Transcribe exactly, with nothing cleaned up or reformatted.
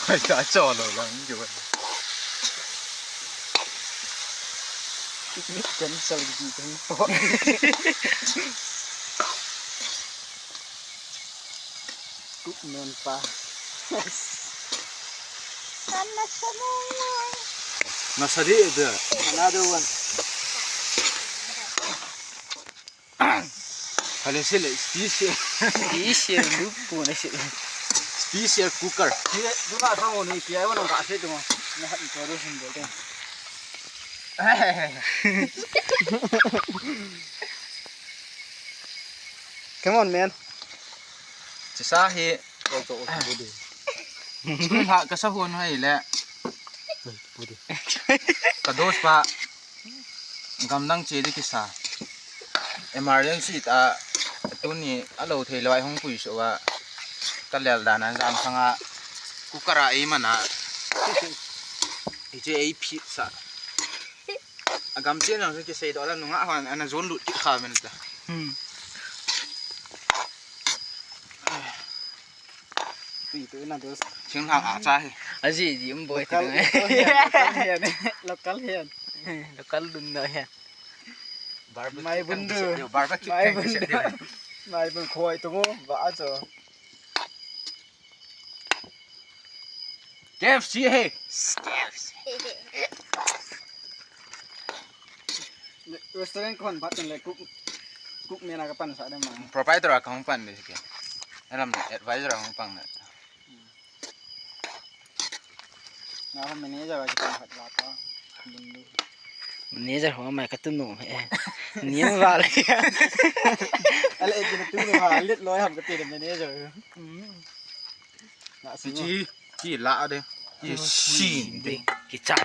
Ai, ta cho lo lang, jo. Mit kan sal di kan po. Cook man pa. Sana sana. Nasa di, ito. Another one. Hala sila, special. Special, lupo na sila. Special cooker. Sila, duma sa mo ni, kaya mo nang kasi duma. Nahat ito, ito, ito. Come on, man. Chisahi. Ito, ito, ito. Sum ha, kasa huan hai le. Ito, ito. Kados pa. Gamdang che di kisa. Emergency ta tuni alo thei lo ai hung pui so a. Ka lel dan an jam khanga cooker a ei mana. Ei che ei phi sa. A gam che nang ki sei do la nunga han ana zon lut ki kha men ta. Hmm. Tui tu na dos. Sing hang a cha hi. Aji ji um boi ti. Local, local hian, local hian. Local dun no hian. Barbecue mai bun du. Barbecue mai bun du. Mai bun khoi tu mo ba a cho. K F C he. Restaurant kon bat le cook, cook mena ka pan sa de ma. Proprietor a kong pan de ke. Alam advisor a kong pan de. Na ho manager a kong pan la pa. Manager ho mai ka tu no he. Ni va le. Ale e tu no ha lit lo ham ka ti manager. Na si. Chi, chi la de. Chi sin de. Ki cha